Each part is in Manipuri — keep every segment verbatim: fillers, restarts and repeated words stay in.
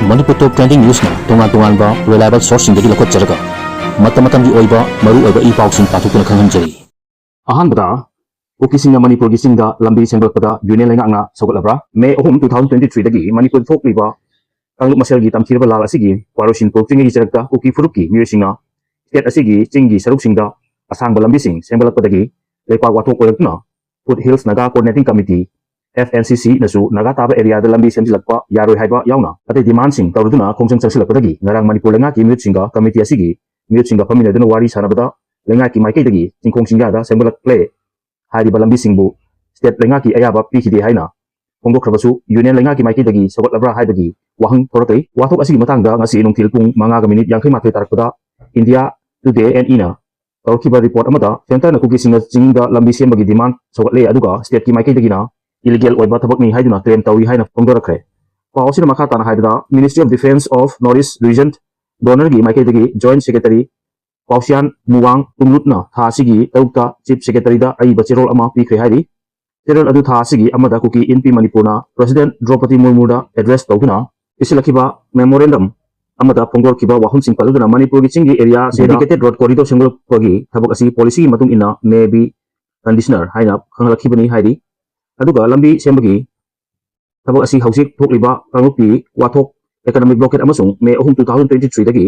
ꯃꯅꯤꯄꯨꯔ ꯇꯣꯞ ꯇ꯭ꯔꯦꯟꯗꯤꯡ ꯅ꯭ꯌꯨꯁꯅ ꯇꯣꯉꯥꯟ ꯇꯣꯉꯥꯟꯕ ꯔꯤꯂꯥꯏꯕꯜ ꯁꯣꯔꯁꯁꯤꯡꯗꯒꯤ ꯂꯧꯈꯠꯆꯔꯒ ꯃꯇꯝ ꯃꯇꯝꯒꯤ ꯑꯣꯏꯕ ꯃꯔꯨ ꯑꯣꯏꯕ ꯏ ꯄꯥꯎꯁꯤꯡ ꯄꯥꯊꯣꯛꯇꯨꯅ ꯈꯪꯍꯟꯖꯔꯤ꯫ ꯑꯍꯥꯟꯕꯗ, ꯀꯨꯀꯤꯁꯤꯡꯅ ꯃꯅꯤꯄꯨꯔꯒꯤ ꯆꯤꯡꯗ ꯂꯝꯕꯤ ꯁꯦꯝꯒꯠꯂꯛꯄꯗ ꯌꯨꯅꯤꯌꯟ ꯂꯩꯉꯥꯛꯅ ꯁꯧꯒꯠꯂꯕ꯭ꯔꯥ? ꯃꯦ ꯑꯍꯨꯝ, two thousand twenty three ꯗꯒꯤ ꯃꯅꯤꯄꯨꯔꯗ ꯊꯣꯛꯂꯤꯕ ꯀꯥꯡꯂꯨꯞ ꯃꯁꯦꯜꯒꯤ ꯇꯝꯊꯤꯔꯕ ꯂꯥꯜ ꯑꯁꯤꯒꯤ ꯋꯥꯔꯣꯏꯁꯤꯟ ꯄꯨꯔꯛꯇ꯭ꯔꯤꯉꯩꯒꯤ ꯆꯔꯛꯇ ꯀꯨꯀꯤ ꯐꯨꯔꯨꯞꯀꯤ ꯃꯤꯑꯣꯏꯁꯤꯡꯅ ꯁ꯭ꯇꯦꯠ ꯑꯁꯤꯒꯤ ꯆꯤꯡꯒꯤ ꯁꯔꯨꯛꯁꯤꯡꯗ ꯑꯁꯥꯡꯕ ꯂꯝꯕꯤꯁꯤꯡ ꯁꯦꯝꯒꯠꯂꯛꯄꯗꯒꯤ ꯂꯩꯄꯥꯛ ꯋꯥꯊꯣꯛ ꯑꯣꯏꯔꯛꯇꯨꯅ Foot Hills Naga Coordinating Committee, F N C C, ꯅꯁꯨ ꯅꯥꯒꯥ ꯇꯥꯕ ꯑꯦꯔꯤꯌꯥꯗ ꯂꯝꯕꯤ ꯁꯦꯝꯖꯤꯜꯂꯛꯄ ꯌꯥꯔꯣꯏ ꯍꯥꯏꯕ ꯌꯥꯎꯅ ꯑꯇꯩ ꯗꯤꯃꯥꯟꯁꯤꯡ ꯇꯧꯔꯗꯨꯅ ꯈꯣꯡꯖꯪ ꯆꯪꯁꯤꯜꯂꯛꯄꯗꯒꯤ ꯉꯔꯥꯡ ꯃꯅꯤꯄꯨꯔ ꯂꯩꯉꯥꯛꯀꯤ ꯃꯤꯍꯨꯠꯁꯤꯡꯒ ꯀꯃꯤꯇꯤ ꯑꯁꯤꯒꯤ ꯃꯤꯍꯨꯠꯁꯤꯡꯒ ꯐꯝꯃꯤꯟꯅꯗꯨꯅ ꯋꯥꯔꯤ ꯁꯥꯟꯅꯕꯗ ꯂꯩꯉꯥꯛꯀꯤ ꯃꯥꯏꯀꯩꯗꯒꯤ ꯆꯤꯡꯈꯣꯡ ꯆꯤꯡꯌꯥꯗ ꯁꯦꯝꯒꯠꯂꯛꯂꯦ ꯍꯥꯏꯔꯤꯕ ꯂꯝꯕꯤꯁꯤꯡꯕꯨ ꯁ꯭ꯇꯦꯠ ꯂꯩꯉꯥꯛꯀꯤ ꯑꯌꯥꯕ ꯄꯤꯈꯤꯗꯦ ꯍꯥꯏꯅ ꯐꯣꯡꯗꯣꯛꯈ꯭ꯔꯕꯁꯨ ꯌꯨꯅꯤꯌꯟ ꯂꯩꯉꯥꯛꯀꯤ ꯃꯥꯏꯀꯩꯗꯒꯤ ꯁꯧꯒꯠꯂꯕ꯭ꯔꯥ ꯍꯥꯏꯕꯒꯤ ꯋꯥꯍꯪ ꯊꯣꯔꯛꯇ꯭ꯔꯤ꯫ ꯋꯥꯊꯣꯛ ꯑꯁꯤꯒꯤ ꯃꯇꯥꯡꯗ ꯉꯁꯤ ꯅꯨꯡꯊꯤꯜ ꯄꯨꯡ ꯃꯉꯥꯒ ꯃꯤꯅꯤꯠ ꯌꯥꯡꯈꯩ ꯃꯥꯊꯣꯏ ꯇꯥꯔꯛꯄꯗ India Today and ꯏꯅ ꯇꯧꯔꯛꯈꯤꯕ ꯔꯤꯄꯣꯔꯠ ꯑꯃꯗ ꯁꯦꯟꯇꯔꯅ ꯀꯨꯀꯤꯁꯤꯡꯅ ꯆꯤꯡꯗ ꯂꯝꯕꯤ ꯁꯦꯝꯕꯒꯤ ꯗꯤꯃꯥꯟ ꯁꯧꯒꯠꯂꯦ, ꯑꯗꯨꯒ ꯁ꯭ꯇꯦꯠꯀꯤ ꯃꯥꯏꯀꯩꯗꯒꯤꯅ ꯏꯂꯤꯒꯦꯜ ꯑꯣꯏꯕ ꯊꯕꯛꯅꯤ ꯍꯥꯏꯗꯨꯅ ꯀ꯭ꯂꯦꯝ ꯇꯧꯏ ꯍꯥꯏꯅ ꯐꯣꯡꯗꯣꯔꯛꯈ꯭ꯔꯦ꯫ ꯄꯥꯎ ꯑꯁꯤꯅ ꯃꯈꯥ ꯇꯥꯅ ꯍꯥꯏꯕꯗ, Ministry of Defence of North East Region, DoNER ꯒꯤ ꯃꯥꯏꯀꯩꯗꯒꯤ ꯖꯣꯏꯟꯠ ꯁꯦꯀ꯭ꯔꯦꯇꯔꯤ ꯄꯥꯎꯁꯤꯌꯥꯟ ꯃꯨꯋꯥꯡ ꯇꯨꯡꯂꯨꯠꯅ ꯊꯥ ꯑꯁꯤꯒꯤ ꯇꯔꯨꯛꯇ ꯆꯤꯐ ꯁꯦꯀ꯭ꯔꯦꯇꯔꯤꯗ ꯑꯏꯕ ꯆꯦꯔꯣꯜ ꯑꯃ ꯄꯤꯈ꯭ꯔꯦ ꯍꯥꯏꯔꯤ꯫ ꯆꯦꯔꯣꯜ ꯑꯗꯨ ꯊꯥ ꯑꯁꯤꯒꯤ ꯑꯃꯗ ꯀꯨꯀꯤ ꯏꯟꯄꯤ ꯃꯅꯤꯄꯨꯔꯅ ꯄ꯭ꯔꯦꯁꯤꯗꯦꯟꯠ ꯗ꯭ꯔꯧꯄꯗꯤ ꯃꯨꯔꯃꯨꯗ ꯑꯦꯗ꯭ꯔꯦꯁ ꯇꯧꯗꯨꯅ ꯄꯤꯁꯤꯜꯂꯛꯈꯤꯕ ꯃꯦꯃꯣꯔꯦꯟꯗꯝ ꯑꯃꯗ ꯐꯣꯡꯗꯣꯔꯛꯈꯤꯕ ꯋꯥꯐꯝꯁꯤꯡ ꯄꯜꯂꯗꯨꯅ ꯃꯅꯤꯄꯨꯔꯒꯤ ꯆꯤꯡꯒꯤ ꯑꯦꯔꯤꯌꯥ dedicated road corridor ꯁꯦꯝꯒꯠꯂꯛꯄꯒꯤ ꯊꯕꯛ ꯑꯁꯤ ꯄꯣꯂꯤꯁꯤꯒꯤ ꯃꯇꯨꯡ ꯏꯟꯅ may be conditional ꯍꯥꯏꯅ ꯈꯪꯍꯜꯂꯛꯈꯤꯕꯅꯤ ꯍꯥꯏꯔꯤ꯫ ꯑꯗꯨꯒ ꯂꯝꯕꯤ ꯁꯦꯝꯕꯒꯤ ꯊꯕꯛ ꯑꯁꯤ ꯍꯧꯖꯤꯛ ꯊꯣꯛꯂꯤꯕ ꯀꯥꯡꯂꯨꯞꯀꯤ ꯋꯥꯊꯣꯛ, economic blockade ꯑꯃꯁꯨꯡ ꯃꯦ ꯑꯍꯨꯝ, two thousand twenty three ꯗꯒꯤ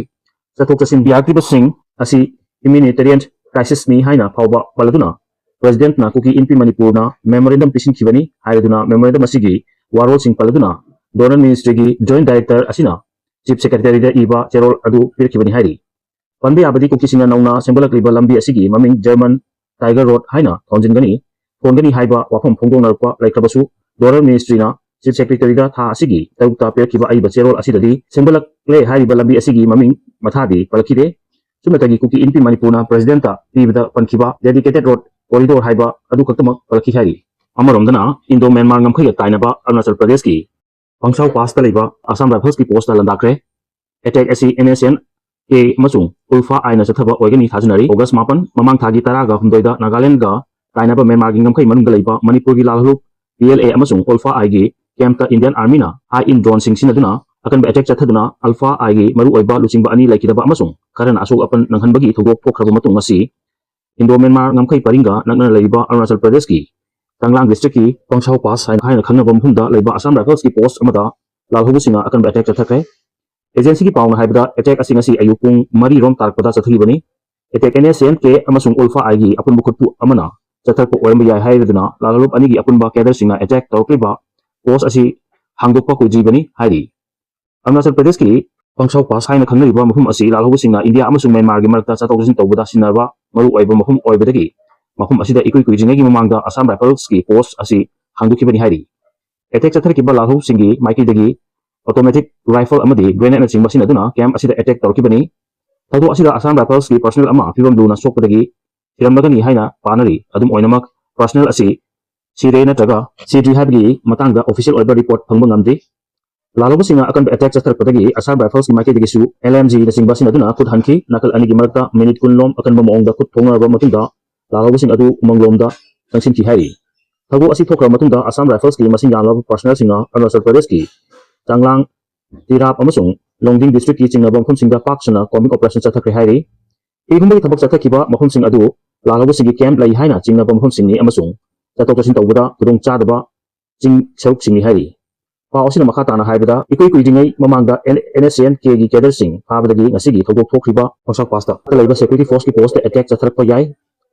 ꯆꯠꯊꯣꯛ ꯆꯠꯁꯤꯟ ꯌꯥꯔꯛꯇ꯭ꯔꯤꯕꯁꯤꯡ ꯑꯁꯤ humanitarian crisis ꯅꯤ ꯍꯥꯏꯅ ꯐꯥꯎꯕ ꯄꯜꯂꯗꯨꯅ ꯄ꯭ꯔꯦꯁꯤꯗꯦꯟꯠꯅ ꯀꯨꯀꯤ ꯏꯟꯄꯤ ꯃꯅꯤꯄꯨꯔꯅ ꯃꯦꯃꯣꯔꯦꯟꯗꯝ ꯄꯤꯁꯤꯟꯈꯤꯕꯅꯤ ꯍꯥꯏꯔꯗꯨꯅ ꯃꯦꯃꯣꯔꯦꯟꯗꯝ ꯑꯁꯤꯒꯤ ꯋꯥꯔꯣꯜꯁꯤꯡ ꯄꯜꯂꯗꯨꯅ DoNER ministry ꯒꯤ ꯖꯣꯏꯟꯠ ꯗꯥꯏꯔꯦꯛꯇꯔ ꯑꯁꯤꯅ ꯆꯤꯐ ꯁꯦꯀ꯭ꯔꯦꯇꯔꯤꯗ ꯏꯕ ꯆꯦꯔꯣꯜ ꯑꯗꯨ ꯄꯤꯔꯛꯈꯤꯕꯅꯤ ꯍꯥꯏꯔꯤ꯫ ꯄꯟꯕ ꯌꯥꯕꯗꯤ ꯀꯨꯀꯤꯁꯤꯡꯅ ꯅꯧꯅ ꯁꯦꯝꯒꯠꯂꯛꯂꯤꯕ ꯂꯝꯕꯤ ꯑꯁꯤꯒꯤ ꯃꯃꯤꯡ German Tiger Road ꯍꯥꯏꯅ ꯊꯣꯟꯖꯤꯟꯒꯅꯤ, ꯊꯣꯟꯒꯅꯤ ꯍꯥꯏꯕ ꯋꯥꯐꯝ ꯐꯣꯡꯗꯣꯛꯅꯔꯛꯄ ꯂꯩꯈ꯭ꯔꯕꯁꯨ, DoNER ministry ꯅ ꯆꯤꯐ ꯁꯦꯀ꯭ꯔꯦꯇꯔꯤꯗ ꯊꯥ ꯑꯁꯤꯒꯤ ꯇꯔꯨꯛꯇ ꯄꯤꯔꯛꯈꯤꯕ ꯑꯏꯕ ꯆꯦꯔꯣꯜ ꯑꯁꯤꯗꯗꯤ ꯁꯦꯝꯒꯠꯂꯛꯂꯦ ꯍꯥꯏꯔꯤꯕ ꯂꯝꯕꯤ ꯑꯁꯤꯒꯤ ꯃꯃꯤꯡ ꯃꯊꯥꯗꯤ ꯄꯜꯂꯛꯈꯤꯗꯦ꯫ ꯆꯨꯝꯅꯇꯒꯤ ꯀꯨꯀꯤ ꯏꯟꯄꯤ ꯃꯅꯤꯄꯨꯔꯅ ꯄ꯭ꯔꯦꯁꯤꯗꯦꯟꯠꯇ ꯄꯤꯕꯗ ꯄꯟꯈꯤꯕ dedicated road corridor ꯍꯥꯏꯕ ꯑꯗꯨ ꯈꯛꯇꯃꯛ ꯄꯜꯂꯛꯈꯤ ꯍꯥꯏꯔꯤ꯫ ꯑꯃꯔꯣꯝꯗꯅ, ꯏꯟꯗꯣ ꯃ꯭ꯌꯥꯟꯃꯥꯔ ꯉꯝꯈꯩꯒ ꯇꯥꯏꯅꯕ ꯑꯔꯨꯅꯥꯆꯜ ꯄ꯭ꯔꯗꯦꯁꯀꯤ ꯄꯪꯁꯥꯎ ꯄꯥꯁꯇ ꯂꯩꯕ ꯑꯁꯥꯝ ꯔꯥꯏꯐꯜꯁꯀꯤ ꯄꯣꯁꯇ ꯂꯥꯟꯗꯥꯈ꯭ꯔꯦ꯫ ꯑꯦꯇꯦꯛ ꯑꯁꯤ NSCN-K ꯑꯃꯁꯨꯡ ULFA-I ꯅ ꯆꯠꯊꯕ ꯑꯣꯏꯒꯅꯤ ꯊꯥꯖꯅꯔꯤ꯫ ꯑꯣꯒꯁ ꯃꯥꯄꯟ, ꯃꯃꯥꯡ ꯊꯥꯒꯤ ꯇꯔꯥꯒ ꯍꯨꯝꯗꯣꯏꯗ ꯅꯥꯒꯥꯂꯦꯟꯗꯒ ꯇꯥꯏꯅꯕ ꯃ꯭ꯌꯥꯟꯃꯥꯔꯒꯤ ꯉꯝꯈꯩ ꯃꯅꯨꯡꯗ ꯂꯩꯕ ꯃꯅꯤꯄꯨꯔꯒꯤ ꯂꯥꯜꯍꯧꯂꯨꯞ PLA ꯑꯃꯁꯨꯡ ULFA-I ꯒꯤ ꯀꯦꯝꯞꯇ ꯏꯟꯗꯤꯌꯟ ꯑꯥꯔꯃꯤꯅ high-end drone ꯁꯤꯡ ꯁꯤꯖꯤꯟꯅꯗꯨꯅ ꯑꯀꯟꯕ ꯑꯦꯇꯦꯛ ꯆꯠꯊꯗꯨꯅ ꯑꯜꯐꯥ ꯑꯥꯏꯒꯤ ꯃꯔꯨꯑꯣꯏꯕ ꯂꯨꯆꯤꯡꯕ ꯑꯅꯤ ꯂꯩꯈꯤꯗꯕ ꯑꯃꯁꯨꯡ ꯈꯔꯅ ꯑꯁꯣꯛ ꯑꯄꯟ ꯅꯪꯍꯟꯕꯒꯤ ꯊꯧꯗꯣꯛ ꯊꯣꯛꯈ꯭ꯔꯕ ꯃꯇꯨꯡ ꯑꯁꯤ ꯏꯟꯗꯣ ꯃ꯭ꯌꯥꯟꯃꯥꯔ ꯉꯝꯈꯩ ꯄꯔꯤꯡꯒ ꯅꯛꯅꯅ ꯂꯩꯔꯤꯕ ꯑꯔꯨꯅꯥꯆꯜ ꯄ꯭ꯔꯗꯦꯁꯀꯤ ꯀꯪꯂꯥꯡ ꯗꯤꯁꯇ꯭ꯔꯤꯛꯀꯤ ꯄꯪꯁꯥꯎ ꯄꯥꯁ ꯍꯥꯏꯅ ꯍꯥꯏꯅ ꯈꯪꯅꯕ ꯃꯐꯝꯗ ꯂꯩꯕ ꯑꯁꯥꯝ ꯔꯥꯏꯐꯜꯁꯀꯤ ꯄꯣꯁ ꯑꯃꯗ ꯂꯥꯜꯍꯧꯕꯁꯤꯡꯅ ꯑꯀꯟꯕ ꯑꯦꯇꯦꯛ ꯆꯠꯊꯈ꯭ꯔꯦ꯫ ꯑꯦꯖꯦꯟꯁꯤꯒꯤ ꯄꯥꯎꯅ ꯍꯥꯏꯕꯗ ꯑꯦꯇꯦꯛ ꯑꯁꯤ ꯉꯁꯤ ꯑꯌꯨꯛ ꯄꯨꯡ ꯃꯔꯤ ꯔꯣꯝ ꯇꯥꯔꯛꯄꯗ ꯆꯠꯊꯈꯤꯕꯅꯤ꯫ ꯑꯦꯇꯦꯛ ꯑꯦꯟ ꯑꯦꯁ ꯑꯦꯟ ꯀꯦ ꯑꯃꯁꯨꯡ ꯎꯜꯐꯥ ꯑꯥꯏꯒꯤ ꯑꯄꯨꯟꯕ ꯈꯨꯠꯄꯨ ꯑꯃꯅ ꯆꯠꯊꯔꯛꯄ ꯑꯣꯏꯔꯝꯕ ꯌꯥꯏ ꯍꯥꯏꯔꯗꯨꯅ ꯂꯥꯜꯍꯧꯂꯨꯞ ꯑꯅꯤꯒꯤ ꯑꯄꯨꯟꯕ ꯀꯦꯗꯔꯁꯤꯡꯅ ꯑꯦꯇꯦꯛ ꯇꯧꯔꯛꯂꯤꯕ ꯄꯣꯁ ꯑꯁꯤ ꯍꯥꯡꯗꯣꯛꯄ ꯀꯨꯏꯗ꯭ꯔꯤꯕꯅꯤ ꯍꯥꯏꯔꯤ꯫ ꯑꯔꯨꯅꯥꯆꯜ ꯄ꯭ꯔꯗꯦꯁꯀꯤ ꯄꯪꯁꯥꯎ ꯄꯥꯁ ꯍꯥꯏꯅ ꯈꯪꯅꯔꯤꯕ ꯃꯐꯝ ꯑꯁꯤ ꯂꯥꯜꯍꯧꯕꯁꯤꯡꯅ ꯏꯟꯗꯤꯌꯥ ꯑꯃꯁꯨꯡ ꯃ꯭ꯌꯥꯟꯃꯥꯔꯒꯤ ꯃꯔꯛꯇ ꯆꯠꯊꯣꯛ ꯆꯠꯁꯤꯟ ꯇꯧꯕꯗ ꯁꯤꯖꯤꯟꯅꯕ ꯃꯔꯨ ꯑꯣꯏꯕ ꯃꯐꯝ ꯑꯣꯏꯕꯗꯒꯤ ꯃꯐꯝ ꯑꯁꯤꯗ ꯏꯀꯨꯏ ꯀꯨꯏꯗ꯭ꯔꯤꯉꯩꯒꯤ ꯃꯃꯥꯡꯗ ꯑꯁꯥꯝ ꯔꯥꯏꯐꯜꯁꯀꯤ ꯄꯣꯁ ꯑꯁꯤ ꯍꯥꯡꯗꯣꯛꯈꯤꯕꯅꯤ ꯍꯥꯏꯔꯤ꯫ ꯑꯦꯇꯦꯛ ꯆꯠꯊꯔꯛꯈꯤꯕ ꯂꯥꯜꯍꯧꯁꯤꯡꯒꯤ ꯃꯥꯏꯀꯩꯗꯒꯤ ꯑꯣꯇꯣꯃꯦꯇꯤꯛ ꯔꯥꯏꯐꯜ ꯑꯃꯗꯤ ꯒ꯭ꯔꯦꯅꯦꯗꯅꯆꯤꯡꯕ ꯁꯤꯖꯤꯟꯅꯗꯨꯅ ꯀꯦꯝꯞ ꯑꯁꯤꯗ ꯑꯦꯇꯦꯛ ꯇꯧꯔꯛꯈꯤꯕꯅꯤ꯫ ꯊꯧꯗꯣꯛ ꯑꯁꯤꯗ ꯑꯁꯥꯝ ꯔꯥꯏꯐꯜꯁꯀꯤ ꯄꯔꯁꯅꯦꯜ ꯑꯃ ꯐꯤꯕꯝ ꯂꯨꯅ ꯁꯣꯛꯄꯗꯒꯤ ꯁꯤꯔꯝꯂꯒꯅꯤ ꯍꯥꯏꯅ ꯄꯥꯅꯔꯤ꯫ ꯑꯗꯨꯝ ꯑꯣꯏꯅꯃꯛ, ꯄꯔꯁꯅꯦꯜ ꯑꯁꯤ ꯁꯤꯔꯦ ꯅꯠꯇ꯭ꯔꯒ ꯁꯤꯗ꯭ꯔꯤ ꯍꯥꯏꯕꯒꯤ ꯃꯇꯥꯡꯗ ꯑꯣꯐꯤꯁꯤꯌꯦꯜ ꯑꯣꯏꯕ ꯔꯤꯄꯣꯔꯠ ꯐꯪꯕ ꯉꯝꯗ꯭ꯔꯤ꯫ ꯂꯥꯜꯍꯧꯕꯁꯤꯡꯅ ꯑꯀꯟꯕ ꯑꯦꯇꯦꯛ ꯆꯠꯊꯔꯛꯄꯗꯒꯤ ꯑꯁꯥꯝ ꯔꯥꯏꯐꯜꯁꯀꯤ ꯃꯥꯏꯀꯩꯗꯒꯤꯁꯨ ꯑꯦꯜ ꯑꯦꯝ ꯖꯤꯅꯆꯤꯡꯕ ꯁꯤꯖꯤꯟꯅꯗꯨꯅ ꯈꯨꯠ ꯍꯟꯈꯤ꯫ ꯅꯥꯀꯜ ꯑꯅꯤꯒꯤ ꯃꯔꯛꯇ ꯃꯤꯅꯤꯠ ꯀꯨꯟ ꯂꯣꯝ ꯑꯀꯟꯕ ꯃꯑꯣꯡꯗ ꯈꯨꯠ ꯊꯣꯛꯅꯔꯕ ꯃꯇꯨꯡꯗ ꯂꯥꯜꯍꯧꯕꯁꯤꯡ ꯑꯗꯨ ꯎꯃꯪꯂꯣꯝꯗ ꯆꯪꯁꯤꯟꯈꯤ ꯍꯥꯏꯔꯤ꯫ ꯊꯧꯗꯣꯛ ꯑꯁꯤ ꯊꯣꯛꯈ꯭ꯔꯕ ꯃꯇꯨꯡꯗ ꯑꯁꯥꯝ ꯔꯥꯏꯐꯜꯁꯀꯤ ꯃꯁꯤꯡ ꯌꯥꯝꯂꯕ ꯄꯔꯁꯅꯦꯜꯁꯤꯡꯅ ꯑꯔꯨꯅꯥꯆꯜ ꯄ꯭ꯔꯗꯦꯁꯀꯤ ꯆꯥꯡꯂꯥꯡ, ꯇꯤꯔꯥꯞ ꯑꯃꯁꯨꯡ ꯂꯣꯡꯗꯤꯡ ꯗꯤꯁꯇ꯭ꯔꯤꯛꯀꯤ ꯆꯤꯡꯅꯕ ꯃꯐꯝꯁꯤꯡꯗ ꯄꯥꯛ ꯁꯟꯅ ꯀꯣꯝꯕꯤꯡ ꯑꯣꯄꯔꯦꯁꯟ ꯆꯠꯊꯈ꯭ꯔꯦ ꯍꯥꯏꯔꯤ꯫ ꯏ ꯍꯨꯝꯕꯒꯤ ꯊꯕꯛ ꯆꯠꯊꯈꯤꯕ ꯃꯐꯝꯁꯤꯡ ꯑꯗꯨ ꯂꯥꯜꯍꯧꯕꯁꯤꯡꯒꯤ ꯀꯦꯝꯞ ꯂꯩ ꯍꯥꯏꯅ ꯆꯤꯡꯅꯕ ꯃꯐꯝꯁꯤꯡꯅꯤ ꯑꯃꯁꯨꯡ ꯆꯠꯊꯣꯛ ꯆꯠꯁꯤꯟ ꯇꯧꯕꯗ ꯈꯨꯗꯣꯡꯆꯥꯗꯕ ꯆꯤꯡ ꯁꯔꯨꯛꯁꯤꯡꯅꯤ ꯍꯥꯏꯔꯤ꯫ ꯄꯥꯎ ꯑꯁꯤꯅ ꯃꯈꯥ ꯇꯥꯅ ꯍꯥꯏꯕꯗ, ꯏꯀꯨꯏ ꯀꯨꯏꯗ꯭ꯔꯤꯉꯩ ꯃꯃꯥꯡꯗ ꯑꯦꯟ ꯑꯦꯁ ꯑꯦꯟ ꯀꯦꯒꯤ ꯀꯦꯗꯔꯁꯤꯡ ꯐꯥꯕꯗꯒꯤ ꯉꯁꯤꯒꯤ ꯊꯧꯗꯣꯛ ꯊꯣꯛꯈ꯭ꯔꯤꯕ ꯄꯪꯁꯥꯎ ꯄꯥꯁꯇ ꯂꯩꯕ ꯁꯦꯀ꯭ꯌꯨꯔꯤꯇꯤ ꯐꯣꯔꯁꯀꯤ ꯄꯣꯁꯇ ꯑꯦꯇꯦꯛ ꯆꯠꯊꯔꯛꯄ ꯌꯥꯏ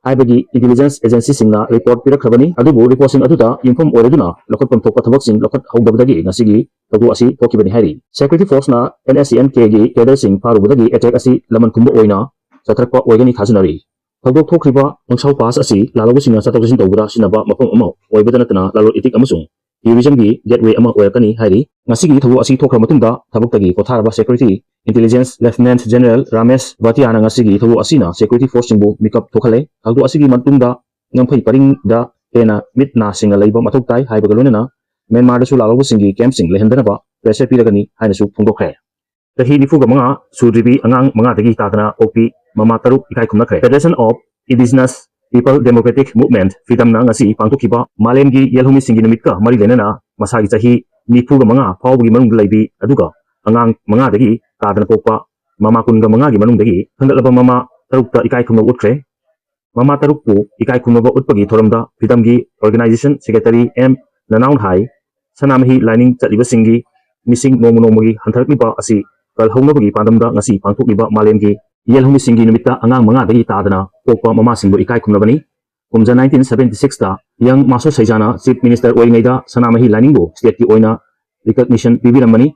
ꯍꯥꯏꯕꯒꯤ ꯏꯟꯇꯦꯂꯤꯖꯦꯟꯁ ꯑꯦꯖꯦꯟꯁꯤꯁꯤꯡꯅ ꯔꯤꯄꯣꯔꯠ ꯄꯤꯔꯛꯈ꯭ꯔꯕꯅꯤ꯫ ꯑꯗꯨꯕꯨ ꯔꯤꯄꯣꯔꯠꯁꯤꯡ ꯑꯗꯨꯗ ꯌꯨꯝꯐꯝ ꯑꯣꯏꯔꯗꯨꯅ ꯂꯧꯈꯠꯐꯝ ꯊꯣꯛꯄ ꯊꯕꯛꯁꯤꯡ ꯂꯧꯈꯠꯍꯧꯗꯕꯗꯒꯤ ꯉꯁꯤꯒꯤ ꯊꯧꯗꯣꯛ ꯑꯁꯤ ꯊꯣꯛꯈꯤꯕꯅꯤ ꯍꯥꯏꯔꯤ꯫ ꯁꯦꯀ꯭ꯌꯨꯔꯤꯇꯤ ꯐꯣꯔꯁꯅ ꯑꯦꯟ ꯑꯦꯁ ꯑꯦꯟ ꯀꯦꯒꯤ ꯀꯦꯗꯔꯁꯤꯡ ꯐꯥꯔꯨꯕꯗꯒꯤ ꯑꯦꯇꯦꯛ ꯑꯁꯤ ꯂꯃꯟ ꯈꯨꯝꯕ ꯑꯣꯏꯅ ꯆꯠꯊꯔꯛꯄ ꯑꯣꯏꯒꯅꯤ ꯊꯥꯖꯅꯔꯤ꯫ ꯊꯧꯗꯣꯛ ꯊꯣꯛꯈ꯭ꯔꯤꯕ ꯄꯪꯁꯥꯎ ꯄꯥꯁ ꯑꯁꯤ ꯂꯥꯜꯍꯧꯕꯁꯤꯡꯅ ꯆꯠꯊꯣꯛ ꯆꯠꯁꯤꯟ ꯇꯧꯕꯗ ꯁꯤꯖꯤꯟꯅꯕ ꯃꯐꯝ ꯑꯃ ꯑꯣꯏꯕꯗ ꯅꯠꯇꯅ ꯂꯂꯣꯟ ꯏꯇꯤꯛ ꯑꯃꯁꯨꯡ ꯇꯨꯔꯤꯖꯝꯒꯤ ꯒꯦꯠꯋꯦ ꯑꯃ ꯑꯣꯏꯔꯛꯀꯅꯤ ꯍꯥꯏꯔꯤ꯫ ꯉꯁꯤꯒꯤ ꯊꯧꯗꯣꯛ ꯑꯁꯤ ꯊꯣꯛꯈ꯭ꯔ ꯃꯇꯨꯡꯗ ꯊꯕꯛꯇꯒꯤ ꯄꯣꯊꯥꯔꯕ ꯁꯦꯀ꯭ꯌꯨꯔꯤꯇꯤ ꯏꯟꯇꯦꯂꯤꯖꯦꯟꯁ ꯂꯦꯐꯇꯤꯅꯦꯟꯠ ꯖꯦꯅꯔꯦꯜ ꯔꯥꯃꯦꯁ ꯚꯥꯇꯤꯌꯥꯅ ꯉꯁꯤꯒꯤ ꯊꯧꯗꯣꯛ ꯑꯁꯤꯅ ꯁꯦꯀ꯭ꯌꯨꯔꯤꯇꯤ ꯐꯣꯔꯁꯁꯤꯡꯕꯨ ꯃꯤꯀꯞ ꯊꯣꯛꯍꯜꯂꯦ꯫ ꯊꯧꯗꯣꯛ ꯑꯁꯤꯒꯤ ꯃꯇꯨꯡꯗ ꯉꯝꯈꯩ ꯄꯔꯤꯡꯗ ꯍꯦꯟꯅ ꯃꯤꯠ ꯅꯥ ꯁꯤꯡꯅ ꯂꯩꯕ ꯃꯊꯧ ꯇꯥꯏ ꯍꯥꯏꯕꯒ ꯂꯣꯏꯅꯅ ꯃ꯭ꯌꯥꯟꯃꯥꯔꯗꯁꯨ ꯂꯥꯜꯍꯧꯕꯁꯤꯡꯒꯤ ꯀꯦꯝꯞꯁꯤꯡ ꯂꯩꯍꯟꯗꯅꯕ ꯄ꯭ꯔꯦꯁꯔ ꯄꯤꯔꯒꯅꯤ ꯍꯥꯏꯅꯁꯨ ꯐꯣꯡꯗꯣꯛꯈ꯭ꯔꯦ꯫ ꯆꯍꯤ ꯅꯤꯐꯨꯒ ꯃꯉꯥ ꯁꯨꯗ꯭ꯔꯤꯕꯤ ꯑꯉꯥꯡ ꯃꯉꯥꯗꯒꯤ ꯇꯥꯗꯅ ꯄꯣꯛꯄꯤ ꯃꯃꯥ ꯇꯔꯨꯛ ꯏꯀꯥꯏ ꯈꯨꯝꯅꯈ꯭ꯔꯦ꯫ Federation of Indigenous People Democratic Movement, ꯐꯤꯗꯝꯅ ꯉꯁꯤ ꯄꯥꯡꯊꯣꯛꯈꯤꯕ ꯃꯥꯂꯦꯝꯒꯤ ꯌꯦꯜꯍꯧꯃꯤꯁꯤꯡꯒꯤ ꯅꯨꯃꯤꯠꯀ ꯃꯔꯤ ꯂꯩꯅꯅ ꯃꯁꯥꯒꯤ ꯆꯍꯤ ꯅꯤꯐꯨꯒ ꯃꯉꯥ ꯐꯥꯎꯕꯒꯤ ꯃꯅꯨꯡꯗ ꯂꯩꯕꯤ, ꯑꯗꯨꯒ ꯑꯉꯥꯡ ꯃꯉꯥꯗꯒꯤ ꯇꯥꯗꯅ ꯄꯣꯛꯄ ꯃꯃꯥ ꯀꯨꯟꯒ ꯃꯉꯥꯒꯤ ꯃꯅꯨꯡꯗꯒꯤ ꯈꯟꯒꯠꯂꯕ ꯃꯃꯥ ꯇꯔꯨꯛꯇ ꯏꯀꯥꯏ ꯈꯨꯝꯅꯕ ꯎꯠꯈ꯭ꯔꯦ꯫ ꯃꯃꯥ ꯇꯔꯨꯛꯄꯨ ꯏꯀꯥꯏ ꯈꯨꯝꯅꯕ ꯎꯠꯄꯒꯤ ꯊꯧꯔꯝꯗ ꯐꯤꯗꯝꯒꯤ organization secretary ꯑꯦꯝ ꯅꯅꯥꯎꯅ ꯍꯥꯏ, ꯁꯅꯥꯃꯍꯤ ꯂꯥꯏꯅꯤꯡ ꯆꯠꯂꯤꯕꯁꯤꯡꯒꯤ ꯃꯤꯁꯤꯡ ꯅꯣꯡꯃ ꯅꯣꯡꯃꯒꯤ ꯍꯟꯊꯔꯛꯂꯤꯕ ꯑꯁꯤ ꯀꯜꯍꯧꯅꯕꯒꯤ ꯄꯥꯟꯗꯝꯗ ꯉꯁꯤ ꯄꯥꯡꯊꯣꯛꯂꯤꯕ ꯃꯥꯂꯦꯝꯒꯤ ꯌꯦꯜꯍꯧꯃꯤꯁꯤꯡꯒꯤ ꯅꯨꯃꯤꯠꯇ ꯑꯉꯥꯡ ꯃꯉꯥꯗꯒꯤ ꯇꯥꯗꯅ ꯄꯣꯛꯄ ꯃꯃꯥꯁꯤꯡꯕꯨ ꯏꯀꯥꯏ ꯈꯨꯝꯅꯕꯅꯤ꯫ ꯀꯨꯝꯖꯥ nineteen seventy sixꯇ ꯌꯪ ꯃꯥꯁꯣ ꯁꯩꯖꯥꯅ Chief Minister ꯑꯣꯏꯔꯤꯉꯩꯗ ꯁꯅꯥꯃꯍꯤ ꯂꯥꯏꯅꯤꯡꯕꯨ stateꯀꯤ ꯑꯣꯏꯅ recognition ꯄꯤꯕꯤꯔꯝꯕꯅꯤ꯫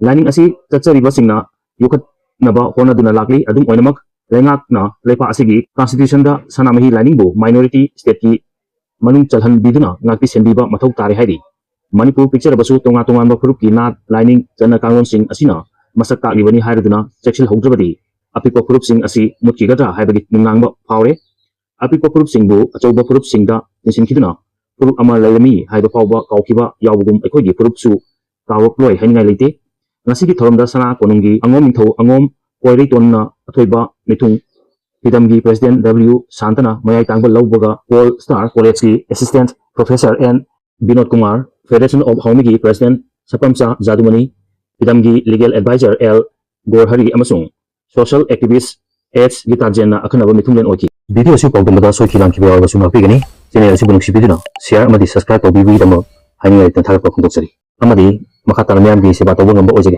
ꯂꯥꯏꯅꯤꯡ ꯑꯁꯤ ꯆꯠꯆꯔꯤꯕꯁꯤꯡꯅ ꯌꯣꯛꯈꯠꯅꯕ ꯍꯣꯠꯅꯗꯨꯅ ꯂꯥꯛꯂꯤ꯫ ꯑꯗꯨꯝ ꯑꯣꯏꯅꯃꯛ, ꯂꯩꯉꯥꯛꯅ ꯂꯩꯄꯥꯛ ꯑꯁꯤꯒꯤ constitutionꯗ ꯁꯅꯥꯃꯍꯤ ꯂꯥꯏꯅꯤꯡꯕꯨ minority stateꯀꯤ ꯃꯅꯨꯡ ꯆꯜꯍꯟꯕꯤꯗꯨꯅ ꯉꯥꯛꯄꯤ ꯁꯦꯟꯕꯤꯕ ꯃꯊꯧ ꯇꯥꯔꯦ ꯍꯥꯏꯔꯤ꯫ ꯃꯅꯤꯄꯨꯔ ꯄꯤꯛꯆꯔꯕꯁꯨ ꯇꯣꯉꯥꯟ ꯇꯣꯉꯥꯟꯕ ꯐꯨꯔꯨꯞꯀꯤ ꯅꯥꯠ, ꯂꯥꯏꯅꯤꯡ, ꯆꯠꯅ ꯀꯥꯡꯂꯣꯟꯁꯤꯡ ꯑꯁꯤꯅ ꯃꯁꯛ ꯇꯥꯛꯂꯤꯕꯅꯤ ꯍꯥꯏꯔꯗꯨꯅ ꯆꯦꯛꯁꯤꯜꯍꯧꯗ꯭ꯔꯕꯗꯤ ꯑꯄꯤꯛꯄ ꯐꯨꯔꯨꯞꯁꯤꯡ ꯑꯁꯤ ꯃꯨꯠꯈꯤꯒꯗ꯭ꯔꯥ ꯍꯥꯏꯕꯒꯤ ꯅꯨꯡꯅꯥꯡꯕ ꯐꯥꯎꯔꯦ꯫ ꯑꯄꯤꯛꯄ ꯐꯨꯔꯨꯞꯁꯤꯡꯕꯨ ꯑꯆꯧꯕ ꯐꯨꯔꯨꯞꯁꯤꯡꯗ ꯇꯤꯟꯁꯤꯟꯈꯤꯗꯨꯅ ꯐꯨꯔꯨꯞ ꯑꯃ ꯂꯩꯔꯝꯃꯤ ꯍꯥꯏꯕ ꯐꯥꯎꯕ ꯀꯥꯎꯈꯤꯕ ꯌꯥꯎꯕꯒꯨꯝ ꯑꯩꯈꯣꯏꯒꯤ ꯐꯨꯔꯨꯞꯁꯨ ꯀꯥꯎꯔꯛꯂꯣꯏ ꯍꯥꯏꯅꯤꯡꯉꯥꯏ ꯂꯩꯇꯦ꯫ ꯉꯁꯤꯒꯤ ꯊꯧꯔꯝꯗ ꯁꯅꯥ ꯀꯣꯅꯨꯡꯒꯤ ꯑꯉꯣꯝ ꯅꯤꯡꯊꯧ ꯑꯉꯣꯝ ꯀꯣꯏꯔꯩꯇꯣꯟꯅ ꯑꯊꯣꯏꯕ ꯃꯤꯊꯨꯡ, ꯐꯤꯗꯝꯒꯤ President W ꯁꯥꯟꯇꯅ ꯃꯌꯥꯏ ꯇꯥꯡꯕ ꯂꯧꯕꯒ Pole Star Collegeꯀꯤ Assistant Professor N Binod Kumar, Federation of ꯍꯥꯎꯃꯤꯒꯤ President ꯁꯄꯝꯆꯥ ꯖꯥꯗꯨꯃꯅꯤ, ꯐꯤꯗꯝꯒꯤ Legal Advisor ꯑꯦꯜ ꯒꯣꯔꯍꯔꯤ ꯑꯃꯁꯨꯡ social activist ꯑꯦꯁ ꯒꯤꯇꯥꯖꯦꯟꯅ ꯑꯈꯟꯅꯕ ꯃꯤꯊꯨꯡꯂꯦꯟ ꯑꯣꯏꯈꯤ꯫ Video ꯑꯁꯤ ꯄꯥꯎꯗꯝꯕꯗ ꯁꯣꯏꯈꯤ ꯂꯥꯟꯈꯤꯕ ꯌꯥꯎꯔꯕꯁꯨ ꯉꯥꯛꯄꯤꯒꯅꯤ꯫ Channel ꯑꯁꯤꯕꯨ ꯅꯨꯡꯁꯤꯕꯤꯗꯨꯅ share ꯑꯃꯗꯤ subscribe ꯇꯧꯕꯤꯕꯒꯤꯗꯃꯛ ꯍꯥꯏꯅꯤꯡꯉꯥꯏ ꯂꯩꯇꯅ ꯊꯥꯒꯠꯄ ꯐꯣꯡꯗꯣꯛꯆꯔꯤ꯫ ꯑꯃꯗꯤ ꯃꯈꯥ ꯇꯥꯅ ꯃꯤꯌꯥꯝꯒꯤ ꯁꯦꯕꯥ ꯇꯧꯕ ꯉꯝꯕ ꯑꯣꯏꯖꯒꯦ꯫